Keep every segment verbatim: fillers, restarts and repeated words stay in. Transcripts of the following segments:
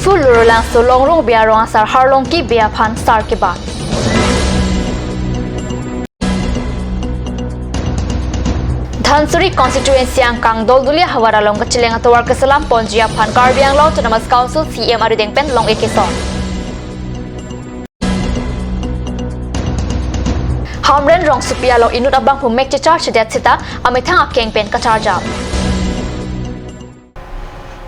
Diphu Lurulangso Longrung Bey arong asar Harlongki Bey aphan sar kebat. Dhansiri constituency angkang Dolduli ahavar along kacheleng atovar keselam ponji aphan Karbi Anglong Autonomous Council C E M arideng pen long-e kesong. Hamren rongsopi along inut abangphu mek checharchedet seta amethang akeng pen kacharjap.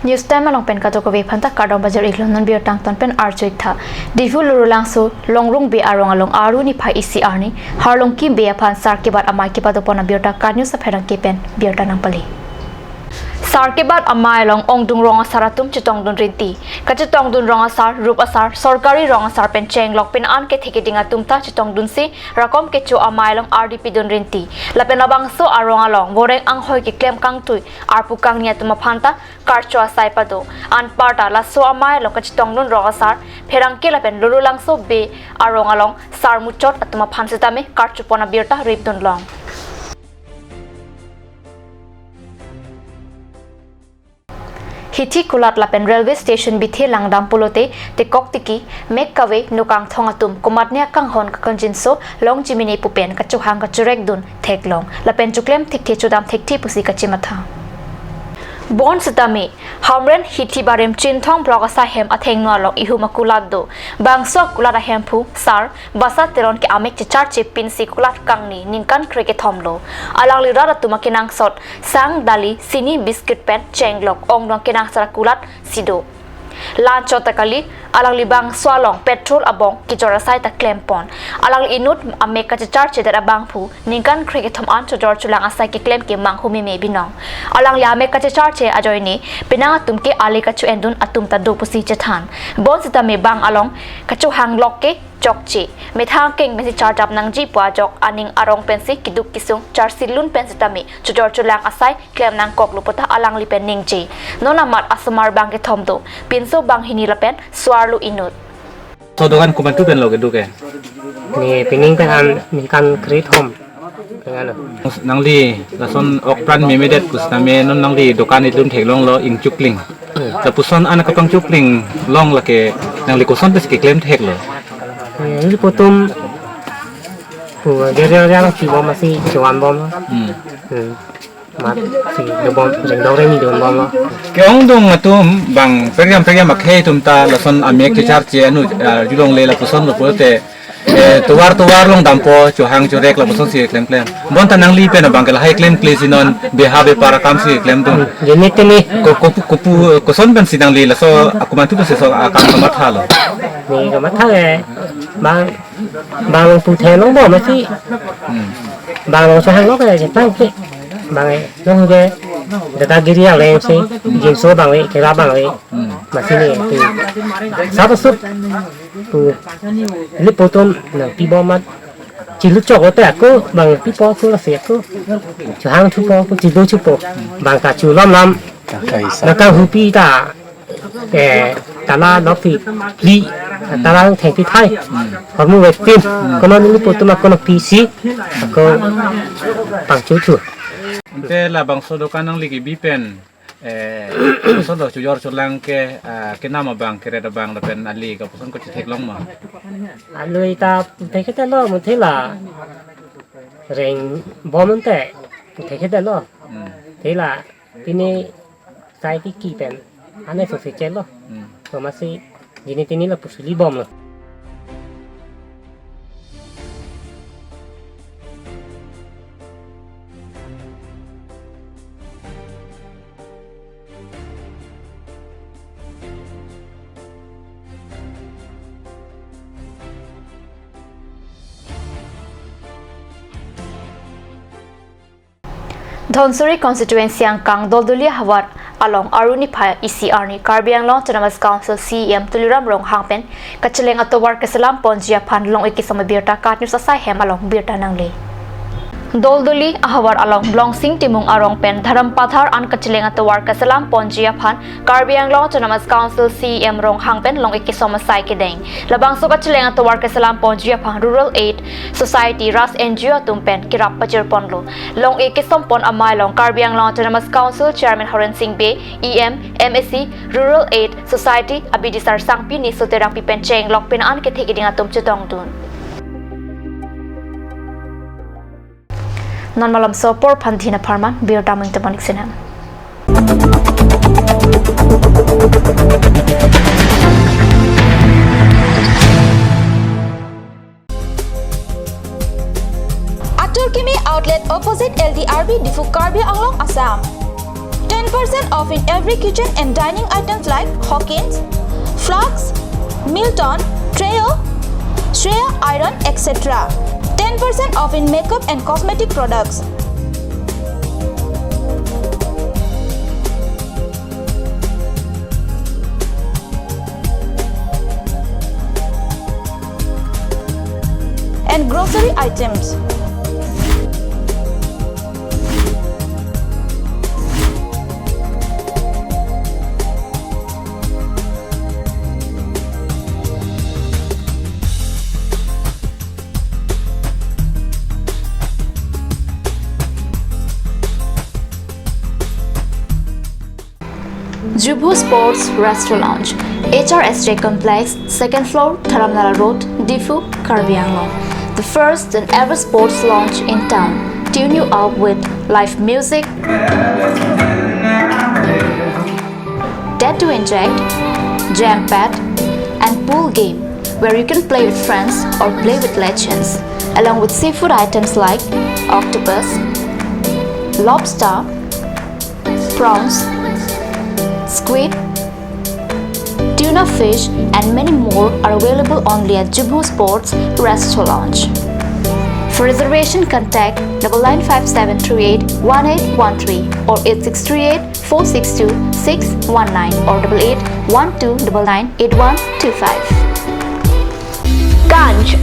News time along pen kadokave aphanta kardom pajir-iklo, non birta angton pen arju-ik tha. Diphu Lurulangso Longrung Bey arong along Aru niphai isi arni Harlongki Bey aphan sar kebat amei kepadopon abirta KAT News apherangke pen birta nangpale. Sar kebat amei along ongdung rong asar atum chetongdun rinti. Kachetongdun rong asar, rup asar, sorkari rong asar pen chenglok pin an kethe keding atum ta chetongdunsi rakom kecho amei along ardi pidun rinti. Lapen labangso arong along voreng anghoi keklem kangtui arpu kangni atum aphanta karcho asai pado. Anparta laso amei along kachetongdun rong asar pherangke lapen Lurulangso Bey arong along sar muchot atum aphan setame karchopon abirta ripdun long. Hithi kulat lapen railway station bithe langdam pulote tekok tiki, mek kave, nokangthong atum komatne akanghon kakangjinso long jimine pu pen kachohang kachorekdun theklong lapen choklem thekthe chodam thekthe pusi kachimatha. Bonsitame Hamren Hithi Barim Chinthong Block asai hem athengno along ihum akulat do. Bangso akulat ahemphu sar Basa Teron ke amek checharche pinsi kulat kangni ningkan krekethom lo. Alangli rat atum akenangsot sang, dali, sini, biscuit pen chenglok ongdung akenangsot akulat si do. La-anchot ta kali, alangli bangso along petrol abong kejor asai ta klempon. Alangli inut amek kachecharchedet abangphu ningkan krekethom an chojor cholang asai keklem ke manghumeme binong. Alangli amek kachecharche ajoine penang atum ke ale kacho-endun atum ta do pusi chethan. Bonsitame bang along kachohanglok ke chokche. Methang akeng pensi charjap nangji pu ajok aning arong pensi keduk kesung charsilun pen sitame chojor cholang asai klem nangkoklo puta alangli pen ningje. Non amat asomar bang kethom do, pinso banghini lapen so-arlo inut. So dokan komantu pen lo keduk ke? Ne pining pen an ningkan krekethom. Nangli lason okpran memedet pusitame non nangli dokan ilum theklonglo ingchukling. Lapuson an kapangchukling long lake nangli koson pensi keklem theklo? Nelitum pu gerial yang si bom asi chuan bom. Hmm. Hmm. Mat si dobom, jengdong remi dobom lo. Ke-ongdung atum bang periam periam akhei atum ta lason amek checharche anu, ah, julongle lapuson lo pulote, eh, tovar tovar long dampo, chohang chorek lapuson si klemklem. Bonta nangli pen abang ke lahai klemkle si non beha bepar akam si klemdun. Gini tini. Ko, ko, kopu, koson pensi nangli laso akumantu pensi so akam kamathalo? Ni kamatha ke. Bang, bang puthe long bom asi. Hmm. Bang long chohanglok ke, jepang ke. Bang, eh, long ke, datagiri aleng si, jinso bang we, kera bang we. Hmm. Masini, tu. Sapa sup, tu. Nelitum nangpi bom amat. Chilu chok lote ako, bang pipo ako lasi ako. Chohang thupo ako, chilu thupo. Bang ta chu lam lam. Nangkanghupi ta. Eh, tala nokpi phli, tala thengpi thai. Hormu westin, kono nelitum akono pisi, ako pangchuthu. Ante labangso dokan nangli kebi pen, eh, solo chojor cholang ke, ah, kenam abang, keret abang lapen ali kapuson ko chetheklong ma? Alui ta thekhetelo, muthila reng bom ante thekhetelo. Hmm. Thila pini sai tiki pen ane so se chelo. Hmm. So masi jini tini lapu suli bom lo. Dhansiri constituency angkang Dolduli havar along Aru niphai isi arni Karbi Anglong Autonomous Council C E M Tuliram Ronghang pen kacheleng atovar keselam ponji aphan long-e kesong abirta KAT News asai hem along birta nangle. Doldoli ahavar along Blongsing Timung arong pen Dharam Pathar an kacheleng atovar keselam ponji aphan Karbi Anglong Autonomous Council C E M Ronghang pen long-ik kesom asai kedeng. Labangso kacheleng atovar keselam ponji aphan Rural Aid Society, RAS N G O atum pen kerap pajir ponlo. Long-ik kesom pon amei along Karbi Anglong Autonomous Council Chairman Horen Sing Bey, E M, M A C, Rural Aid Society abidisar Sangpi Niso Terangpi pen chenglok pin an kethe keding atum chetongdun. Non malomso apor aphan dina pharman, birta ming teman iksinang. Atur Kimi Outlet opposite L D R B Diphu, Karbi Anglong, Assam. Ten percent off in every kitchen and dining items like Hawkins, flasks, Milton, Treo, Shreya iron, et cetera. Ten percent off in makeup and cosmetic products. And grocery items. Jubhu Sports Restaurant Lounge, H R S J Complex, second floor, Dharamnala Road, Diphu, Karbi Anglong. The first and ever sports lounge in town. Tune you up with live music, dead to inject, jam pad, and pool game where you can play with friends or play with legends, along with seafood items like octopus, lobster, prawns, squid, tuna fish, and many more are available only at Jubhu Sports Restaurant Lounge. For reservation, contact double nine five seven three eight one eight one three or eight six three eight four six two six one nine or double eight one two double nine eight one two five. Ganj.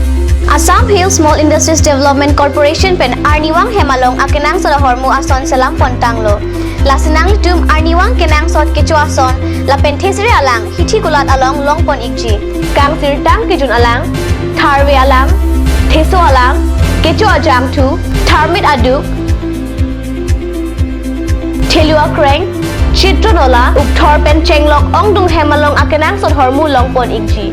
Assam Hill Small Industries Development Corporation pen arnivang hem along akenangsot ahormu ason selam pon tanglo. Lasi nanglitum arnivang kenangsot kecho ason lapen thesere alang hithi kulat along long pon ikji. Kangsirtang kejun alang, tharve alang, theso alang, kecho ajangthu, tharmit aduk, thelu akreng, chitronola, ukthor pen chenglok ongdung hem along akenangsot ahormu long pon ikji.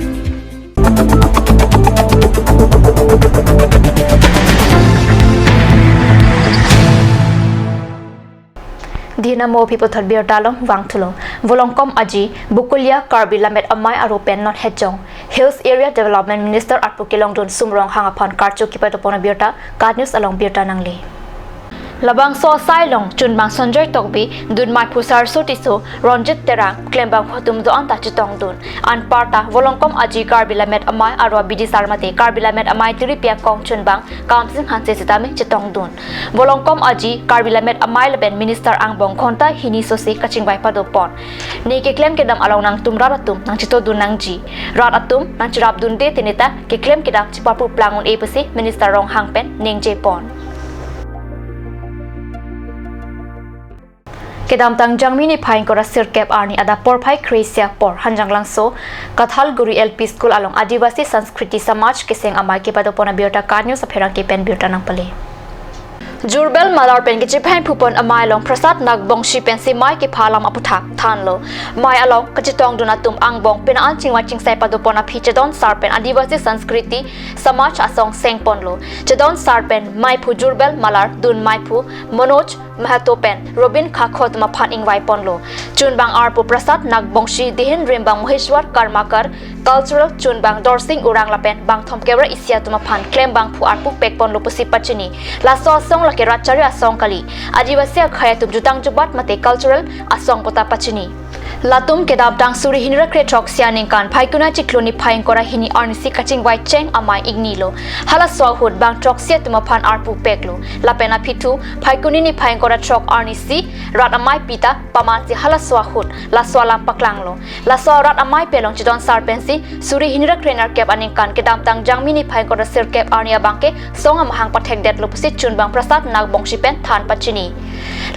Dina mo people thot birta along vangthulo. Volongkom Aji, Bokolia Karbi Lammet Amei aro pen non Hejong Hills Area Development Minister arpu kelongdun Sum Ronghang aphan karcho kepadopon abirta KAT News along birta nangle. Labangso asai along chunbang Sanjoy Tokbi, dun meiphu Sarso Tisso, Ronjit Terang, klembangphu atum do-an ta chetongdun. Anparta Volongkom Aji Karbi Lammet Amei aro abidisar mate Karbi Lammet Amei tiripi akong chunbang Kamsing Hanse sitame chetongdun. Volongkom Aji Karbi Lammet Amei lapen Minister angbong ghonta hini sosi kachingvai padopon. Ne keklem kedam along nangtum rat atum nangchetodun nangji. Rat atum nangcherapdunde teneta keklem kedam chepapu plang un-e pusi Minister Ronghang pen ningjepon. Kedamtang Jangmi niphai ingkoi ra sirkep arni adap porphai kre-isi apor Hanjanglangso Kathalguri L P School along Adivasi Sanskriti Samaj keseng amei kepadopon abirta KAT News apherangke pen birta nangpale. Jurbel Malar pen kechiphan phupon amei along Prasad Nagbongshi pensi mei kepha alam aputhak thanlo. Mei along kachetongdun atum angbong pina an chingvai chingsai padopon aphi Chedon Sar pen Adivasi Sanskriti Samaj asong sengponlo. Chedon Sar pen meiphu Jurbel Malar, dun meiphu Manoj Mahato pen Robin Khakho atum aphan ingvai ponlo. Chunbang arpu Prasad Nagbongshi, dihin rimbang Moheshwar Karmakar, cultural chunbang Dorsing Urang lapen bangthom kevra isi atum aphan klembangphu arpu pekponlo pusi pachini. Laso asong lake rat chari asong kali. Adivasi akhei atum jutang jubat mate cultural asong puta pachini. Latum kedamtang suri hini ra kre throksi aningkan Phaikuni achiklo niphai ingkoi ra hini arnisi kachingvai cheng amei ingnilo. Halaso ahut bang throksi atum aphan arpu peklo. Lapen aphi thu Phaikuni niphai ingkoi ra throk arnisi rat amei pita pamansi halaso ahut laso alam paklanglo. Laso rat amei pelong chedon sar pensi suri hini ra kre nerkep aningkan kedamtang Jangmi niphai ingkoi ra sirkep arni abangke song amahang pathekdetlo pusi chunbang Prasad Nagbongshi pen than pachini.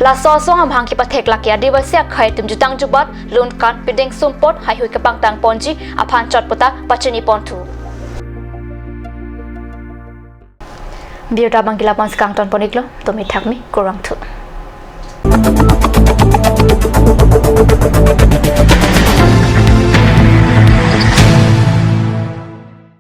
Laso song amahang kepathek lake Adivasi akhei atum jutang jubat, lun kan, pideng sumpot, haihui kepangtang ponji aphan chot puta pachini ponthu. Birta bangkila pon skang ton poniklo, tumi thakmi, kurvangthu.